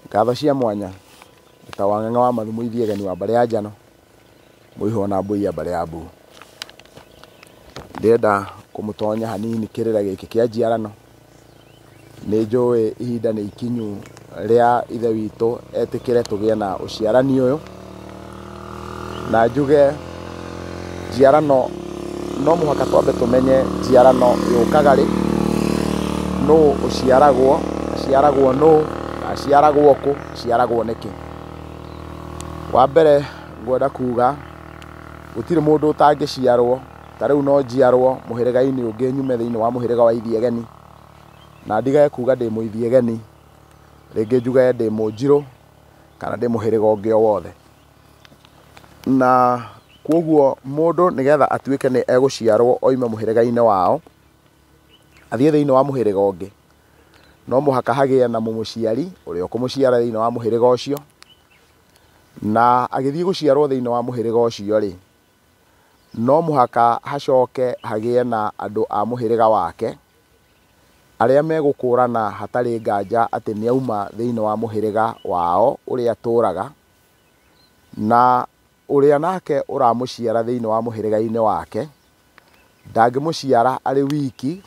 Ngatho cia mwanya ta Wang'ang'a wa Mathu Mũithiegeni wa mbarĩ ya Njano, Mũihwa na Mbũi ya mbarĩ ya Mbu. Ndĩrenda kũmũtonya hanini kĩrĩra gĩkĩ kĩa njiarano. Nĩ njũĩ ihinda nĩ ikinyu rĩa ithe witũ etĩkĩre tũgĩe na ũciarani ũyũ. Na njuge njiarano no mũhaka twambe tũmenye njiarano yũkaga rĩ, nũ ũciaragwo, aciaragwo nũ, na aciaragwo kũ, aciaragwo nĩkĩ. Wa mbere ngwenda kuga gũtirĩ mũndũ ũtangĩciarwo, ta rĩu no njiarwo mũhĩrĩga-inĩ ũngĩ nyume thĩinĩ wa mũhĩrĩga wa Ithiegeni, na ndigage kuga ndĩ mũithiegeni, rĩngĩ njuge ndĩ mũnjirũ kana ndĩ mũhĩrĩga ũngĩ o wothe. Na koguo mũndũ nĩgetha atuĩke nĩ egũciarwo oime mũhĩrĩga-inĩ wao athiĩ thĩinĩ wa mũhĩrĩga ũngĩ, no mũhaka hagĩe na mũmũciari ũrĩa ũkũmũciara thĩinĩ wa mũhĩrĩga ũcio, na agĩthiĩ gũciarwo thĩinĩ wa mũhĩrĩga ũcio rĩ, no mũhaka hacoke hagĩe na andũ a mũhĩrĩga wake arĩa megũkũrana hatarĩ nganja atĩ nĩ auma thĩinĩ wa mũhĩrĩga wao ũrĩa atũraga, na ũrĩa nake ũramũciara thĩinĩ wa mũhĩrĩga-inĩ wake ndangĩmũciara arĩ wiki,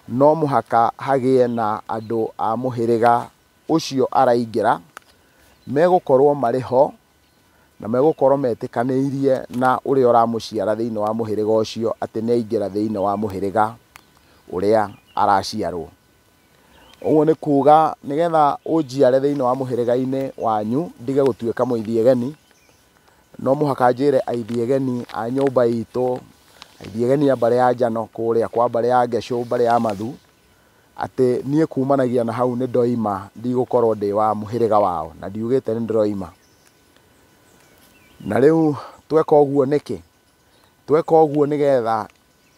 no mũhaka hagĩe na andũ a mũhĩrĩga ũcio araingĩra megũkorwo marĩ ho na megũkorwo metĩkanĩirie na ũrĩa ũramũciara thĩinĩ wa mũhĩrĩga ũcio atĩ nĩ aingĩra thĩinĩ wa mũhĩrĩga ũrĩa araciarwo. Ũguo nĩ kuga nĩgetha ũnjiare thĩinĩ wa mũhĩrĩga-inĩ wanyu ndige gũtuĩka mũithiegeni, no mũhaka njĩre aithiegeni a nyũmba itũ, aithiegeni a mbarĩ ya Njano kũrĩa kwa mbarĩ ya Ngecũ, mbarĩ ya Mathu, atĩ niĩ kumanagia na hau nĩ ndoima ndigũkorwo ndĩ wa mũhĩrĩga wao, na ndiugĩte nĩ ndĩroima. Na rĩu tweka ũguo nĩkĩ? Tweka ũguo nĩgetha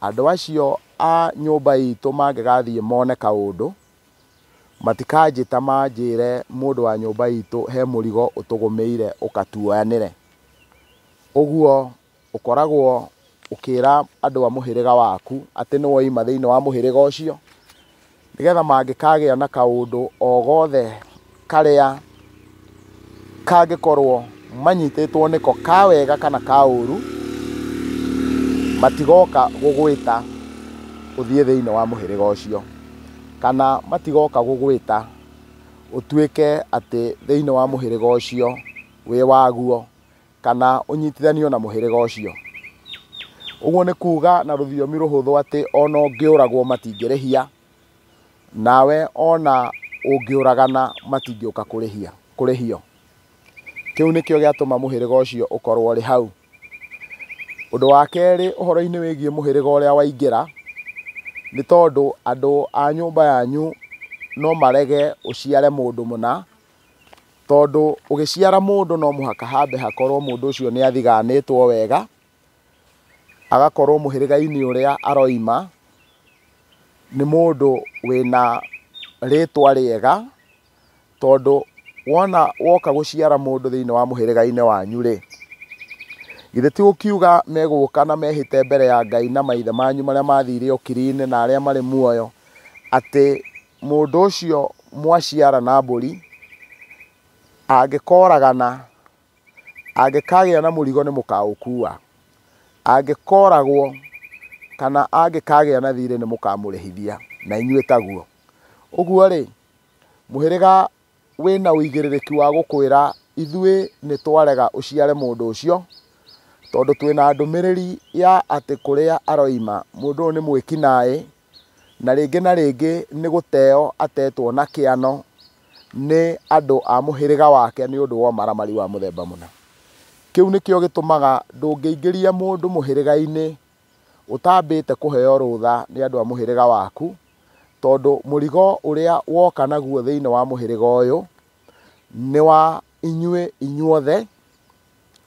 andũ acio a nyũmba itũ mangĩgathiĩ mone kaũndũ, matikanjĩta manjĩre mũndũ wa nyũmba itũ he mũrigo ũtũgũmĩire ũkatuoyanĩre. Ũguo ũkoragwo ũkĩra andũ a mũhĩrĩga waku atĩ nĩ woima thĩinĩ wa mũhĩrĩga ũcio, nĩgetha mangĩkagĩa na kaũndũ o gothe karĩa kangĩkorwo manyitĩtwo nĩko ka wega kana ka ũru, matigoka gũgwĩta ũthiĩ thĩinĩ wa mũhĩrĩga ũcio, kana matigoka gũgwĩta ũtuĩke atĩ thĩinĩ wa mũhĩrĩga ũcio wĩ waguo, kana ũnyitithanio na mũhĩrĩga ũcio. Ũguo nĩ kuga na rũthiomi rũhũthũ atĩ ona ũngĩũragwo matingĩrĩhia, nawe ona ũngĩũragana matingĩũka kũrĩhia, kũrĩhio. Kĩu nĩkĩo gĩatũma mũhĩrĩga ũcio ũkorwo ũrĩ hau. Ũndũ wa kerĩ ũhoro-inĩ wĩgiĩ mũhĩrĩga ũrĩa waingĩra, nĩ tondũ andũ a nyũmba yanyu no marege ũciare mũndũ mũna, tondũ ũgĩciara mũndũ no mũhaka hambe hakorwo mũndũ ũcio nĩ athiganĩtwo wega, agakorwo mũhĩrĩga-inĩ ũrĩa aroima nĩ mũndũ wĩna rĩtwa rĩega, tondũ wona woka gũciara mũndũ thĩinĩ wa mũhĩrĩga-inĩ wanyu rĩ, githĩ ti gũkiuga megũka na mehĩte mbere ya Ngai na maithe manyu marĩa mathire ũkiri-inĩ na arĩa marĩ muoyo atĩ mũndũ ũcio mwaciara na mbũri angĩkoragana, angĩkagĩa na mũrigo nĩ mũkaũkua, angĩkoragwo kana angĩkagĩa na thirĩ nĩ mũkamũrĩhithia, na inyuĩ taguo. Ũguo rĩ, mũhĩrĩga wĩna ũigĩrĩrĩki wa gũkwĩra ithuĩ nĩ twarega ũciare mũndũ ũcio, tondũ twĩna ndũmĩrĩri ya atĩ kũrĩa aroima mũndũ ũyũ nĩ mwĩkinaĩ, na rĩngĩ na rĩngĩ nĩ gũteo atetwo na kĩano nĩ andũ a mũhĩrĩga wake nĩ ũndũ wa ũmaramari wa mũthemba mũna. Kĩu nĩkĩo gĩtũmaga ndũngĩingĩria mũndũ mũhĩrĩga-inĩ ũtambĩte kũheo rũtha nĩ andũ a mũhĩrĩga waku, tondũ mũrigo ũrĩa woka naguo thĩinĩ wa mũhĩrĩga ũyũ nĩ wa inyuĩ inyuothe,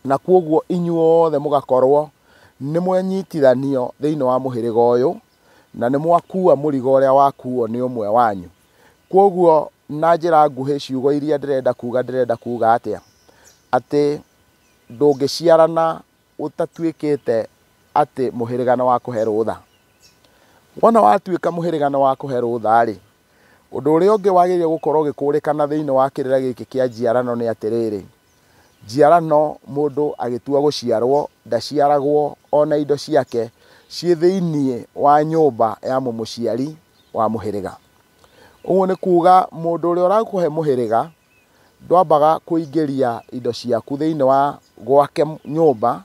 na koguo inyuothe mũgakorwo nĩ mwenyitithanio thĩinĩ wa mũhĩrĩga ũyũ, na nĩ mwakua mũrigo ũrĩa wakuo nĩ ũmwe wanyu. Koguo na njĩra nguhĩ ciugo iria ndĩrenda kuga atĩa? Atĩ ndũngĩciarana ũtatuĩkĩte atĩ mũhĩrĩga nĩ wakũhe rũtha. Wona watuĩka mũhĩrĩga nĩ wakũhe rũtha rĩ, Ũndũ ũrĩa ũngĩ wagĩrĩire gũkorwo ũgĩkũrĩkana thĩinĩ wa kĩrĩra gĩkĩ kĩa njiarano nĩ atĩrĩrĩ, njiarano mũndũ agĩtua gũciarwo ndaciaragwo ona indo ciake ciĩ thĩinĩ wa nyũmba ya mũmũciari wa mũhĩrĩga. Ũguo nĩ kuga mũndũ ũrĩa ũrakũhe mũhĩrĩga ndwambaga kũingĩria indo ciaku thĩinĩ wa gwake nyũmba,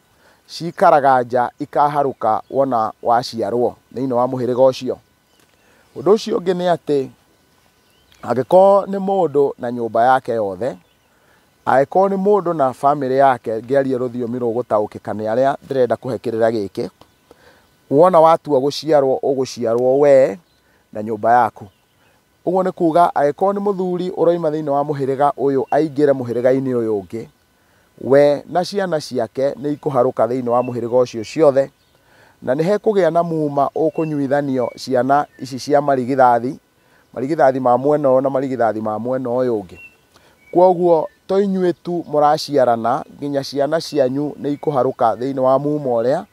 cikaraga nja ikaharũka wona waciarwo thĩinĩ wa mũhĩrĩga ũcio. Ũndũ ũcio ũngĩ nĩ atĩ angĩkorwo nĩ mũndũ na nyũmba yake yothe, angĩkorwo nĩ mũndũ na bamĩrĩ yake, ngĩaria rũthiomi rũgũtaũkĩka nĩ arĩa ndĩrenda kũhe kĩrĩra gĩkĩ, wona watua gũciarwo ũgũciarwo we na nyũmba yaku. Ũguo nĩ kuga angĩkorwo nĩ mũthuri ũroima thĩinĩ wa mũhĩrĩga ũyũ aingĩre mũhĩrĩga-inĩ ũyũ ũngĩ, we na ciana ciake nĩ ikũharũka thĩinĩ wa mũhĩrĩga ũcio ciothe, na nĩ hekũgĩa na muma ũkũnyuithanio ciana ici cia marigithathi, marigithathi ma mwena ũyũ na marigithathi ma mwena ũyũ ũngĩ. Kwoguo to inyuĩ tu mũraciarana, nginya ciana cianyu nĩ ikũharũka thĩinĩ wa muma ũrĩa,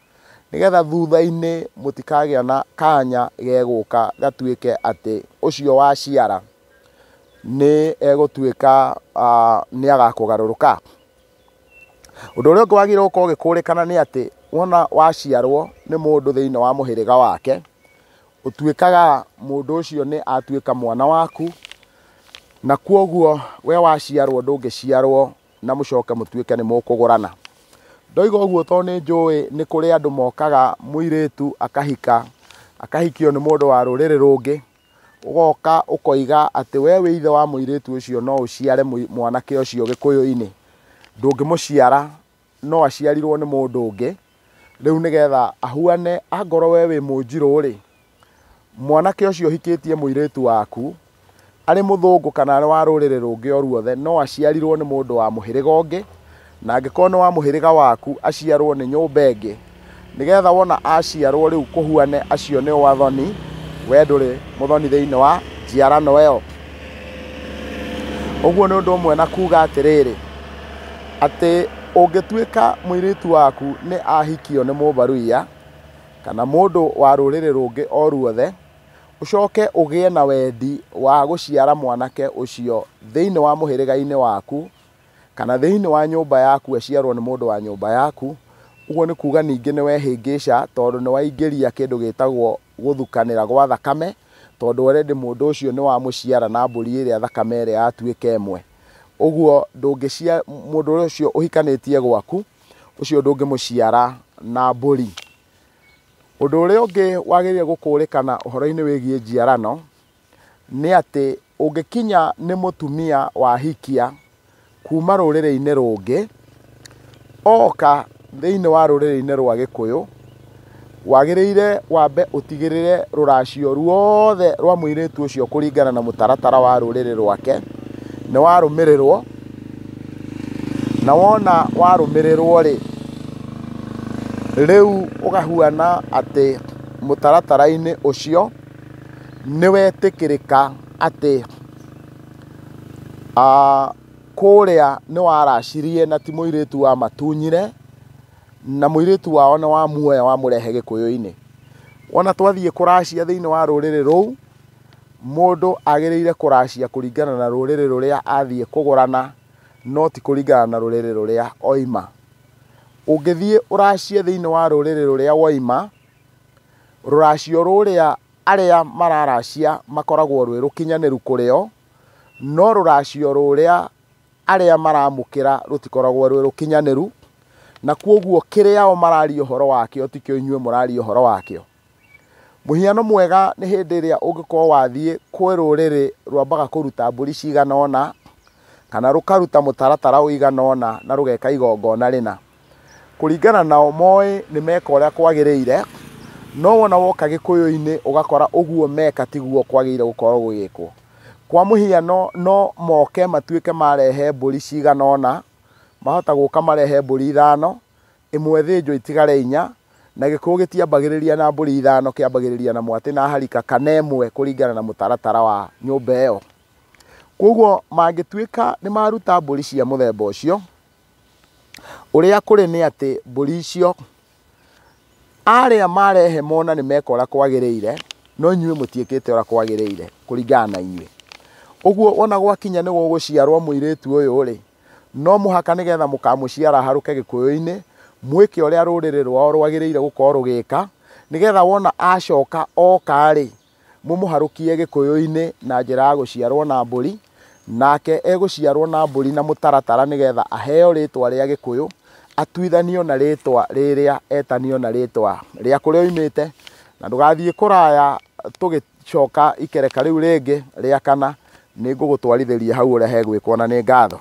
nĩgetha thutha-inĩ mũtikagĩa na kanya gegũka gatuĩke atĩ ũcio waciara nĩ egũtuĩka nĩ agakũgarũrũka. Ũndũ ũrĩa ũngĩ wagĩrĩirwo gũkorwo ũgĩkũrĩkana nĩ atĩ wona waciarwo nĩ mũndũ thĩinĩ wa mũhĩrĩga wake, ũtuĩkaga mũndũ ũcio nĩ atuĩka mwana waku, na kwoguo we waciarwo ndũngĩciarwo na mũcoke mũtuĩke nĩ mũkũgũrana. Ndoiga ũguo tondũ nĩ njũĩ nĩ kũrĩ andũ mokaga mũirĩtu akahika, akahikio nĩ mũndũ wa rũrĩrĩ rũngĩ, ũgoka ũkoiga atĩ we wĩ ithe wa mũirĩtu ũcio no ũciare mwanake ũcio gĩkũyũ-inĩ, ndũngĩmũciara no aciarirwo nĩ mũndũ ũngĩ, rĩu nĩgetha ahuane, angorwo we wĩ mũnjirũ rĩ, mwanake ũcio ũhikĩtie mũirĩtu waku arĩ mũthũngũ kana arĩ wa rũrĩrĩ rũngĩ o ruothe, no aciarirwo nĩ mũndũ wa mũhĩrĩga ũngĩ, na angĩkorwo nĩ wa mũhĩrĩga waku aciarwo nĩ nyũmba ĩngĩ, nĩgetha wona aciarwo rĩu kũhuane acio nĩ wathoni, we ndũrĩ mũthoni thĩinĩ wa njiarano ĩyo. Ũguo nĩ ũndũ ũmwe na kuga atĩrĩrĩ, atĩ ũngĩtuĩka mũirĩtu waku nĩ ahikio nĩ mũmbaruiya kana mũndũ wa rũrĩrĩ rũngĩ o ruothe, ũcoke ũgĩe na wendi wa gũciara mwanake ũcio thĩinĩ wa mũhĩrĩga-inĩ waku kana thĩinĩ wa nyũmba yaku aciarwo nĩ mũndũ wa nyũmba yaku, ũguo nĩ kuga ningĩ nĩ wehĩngĩca tondũ nĩ waingĩria kĩndũ gĩtagwo gũthukanĩra gwa thakame, tondũ already mũndũ ũcio nĩ wamũciara na mbũri ĩrĩa thakame ĩrĩa yatuĩka ĩmwe. Ũguo ndũngĩcia mũndũ ũcio ũhikanĩtie gwaku ũcio ndũngĩmũciara na mbũri. Ũndũ ũrĩa ũngĩ wagĩrĩire gũkũrĩkana ũhoro-inĩ wĩgiĩ njiarano nĩ atĩ ũngĩkinya nĩ mũtumia wahikia kuma rũrĩrĩ-inĩ rũngĩ oka thĩinĩ wa rũrĩrĩ-inĩ rwa Gĩkũyũ, wagĩrĩire wambe ũtigĩrĩre rũracio ruothe rwa mũirĩtu ũcio kũringana na mũtaratara wa rũrĩrĩ rwake nĩ warũmĩrĩrwo, na wona warũmĩrĩrwo rĩ, rĩu ũgahuana atĩ mũtaratara-inĩ ũcio nĩ wetĩkĩrĩka atĩ kũrĩa nĩ waracirie na ti mũirĩtu wa matunyire, na mũirĩtu wao nĩ wamuoya wamũrehe Gĩkũyũ-inĩ. Wona twathiĩ kũracia thĩinĩ wa rũrĩrĩ rũu, mũndũ agĩrĩire kũracia kũringana na rũrĩrĩ rũrĩa athiĩ kũgũrana, no ti kũringana na rũrĩrĩ rũrĩa oima. Ũngĩthiĩ ũracie thĩinĩ wa rũrĩrĩ rũrĩa woima, rũracio rũrĩa arĩa mararacia makoragwo rwĩ rũkinyanĩru kũrĩ o, no rũracio rũrĩa arĩa maramũkĩra rũtikoragwo rwĩ rũkinyanĩru, na kwoguo kĩrĩa o mararia ũhoro wakĩo tikĩo inyuĩ mũraria ũhoro wakĩo. Mũhiano mwega nĩ hĩndĩ ĩrĩa ũngĩkorwo wathiĩ kwĩ rũrĩrĩ rwambaga kũruta mbũri cigana ũna, kana rũkaruta mũtaratara ũigana ũna na rũgeka igongona rĩna. Kũringana nao moĩ nĩ meka ũrĩa kwagĩrĩire, no wona woka Gĩkũyũ-inĩ ũgakora ũguo meka tiguo kwagĩrĩire gũkorwo gũgĩkwo. Kwa mũhiano no moke matuĩke marehe mbũri cigana ũna, mahota gũka marehe mbũri ithano, ĩmwe ĩthĩnjwo itigare inya, na Gĩkũyũ gĩtiambagĩrĩria na mbũri ithano, kĩambagĩrĩria na mwatĩ na harika kana ĩmwe kũringana na mũtaratara wa nyũmba ĩyo. Kwoguo mangĩtuĩka nĩ maruta mbũri cia mũthemba ũcio, ũrĩa kũrĩ nĩ atĩ mbũri icio arĩa marehe mona nĩ meka ũrĩa kwagĩrĩire, no inyuĩ mũtiĩkĩte ũrĩa kwagĩrĩire kũringana na inyuĩ. Ũguo wona gwakinya nĩ gũgũciarwo mũirĩtu ũyũ rĩ, no mũhaka nĩgetha mũkamũciara harũke gĩkũyũ-inĩ, mwĩke ũrĩa rũrĩrĩ rwao rwagĩrĩire gũkorwo rũgĩka, nĩgetha wona acoka oka rĩ, mũmũharũkie gĩkũyũ-inĩ na njĩra ya gũciarwo na mbũri, nake egũciarwo na mbũri na mũtaratara nĩgetha aheo rĩtwa rĩa gĩkũyũ, atuithanio na rĩtwa rĩrĩa etanio na rĩtwa rĩa kũrĩa oimĩte, na ndũgathiĩ kũraya tũgĩcoka ikereka rĩu rĩngĩ rĩa kana, nĩ ngũgũtwarithĩria hau ũrĩa hegwĩkwo na nĩ ngatho.